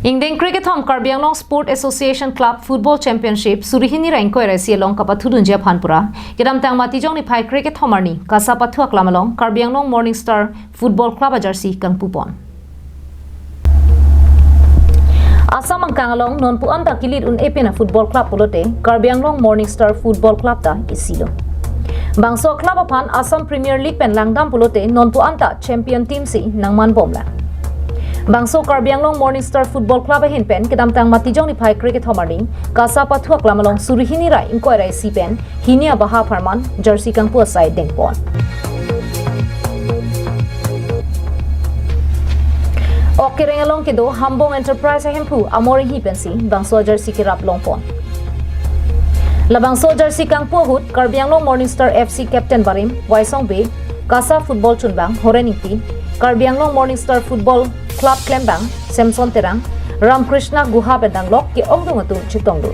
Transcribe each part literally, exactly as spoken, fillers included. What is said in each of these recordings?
Ingdeng krekethom Karbi Anglong Sport Association Club Football Championship suri hini ra ingkoi ra isi along kapathudunji aphan pura kedamtang Matijong niphai krekethom arni Kasa Pathu aklam along Karbi Anglong Morning Star Football Club a-jersey kangpupon. Assam angkang along nonpu anta kilit un-e pen a-football club pulote Karbi Anglong Morning Star Football Club ta isilo. Bangso club aphan Assam Premier League pen langdam pulote nonpu anta champion team si nangmanbomlang. Bangso Karbi Anglong Morning Star Football Club ahin pen kedamtang Matijong niphai krekethom arni Kasa Pathu aklam along suri hini ra ingkoi ra isi pen hini abaha apharman jersey kangpu asai dengpon. Ok kereng along kedo Hambong Enterprise ahemphu Amor Enghi pensi bangso jersey kerap longpon. Labangso jersey kangpu ahut Karbi Anglong Morning Star F C captain barim Waisong Bey, Kasa football chunbang Horen Ingti, Karbi Anglong Morning Star Football Club klembang Samson Terang, Ramkrishna Guha pen danglok ke-ongdung atum chetongdun.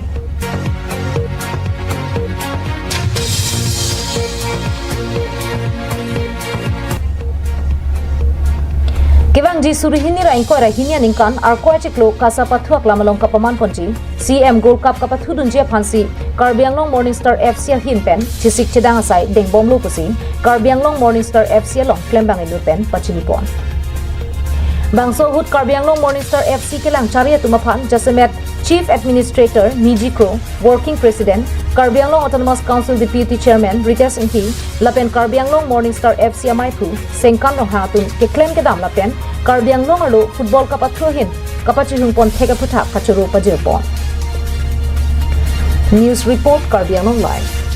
Kevangji suri hini ra ingkoi ra hini aningkan Arkoi achiklo Kasa Pathu aklam along kapamanponji C M Gold Cup kapathudunji aphansi Karbi Anglong Morning Star F C ahin pen chesik chedang asai dengbomlo pusi Karbi Anglong Morning Star F C along klembang inut pen pachinipon. Bangso ahut Karbi Anglong Morning Star F C kelang chari atum aphan jasemet Chief Administrator Miji Kro, Working President, Karbi Anglong Autonomous Council Deputy Chairman Ritesh Enghi, lapen Karbi Anglong Morning Star F C amaiphu Sengkan Ronghang atum keklem kedam lapen Karbi Anglong arlo football kapathu ahin kapachihungpon thek aphuthak kachoro pajirpon. News Report, Karbi Anglong Live.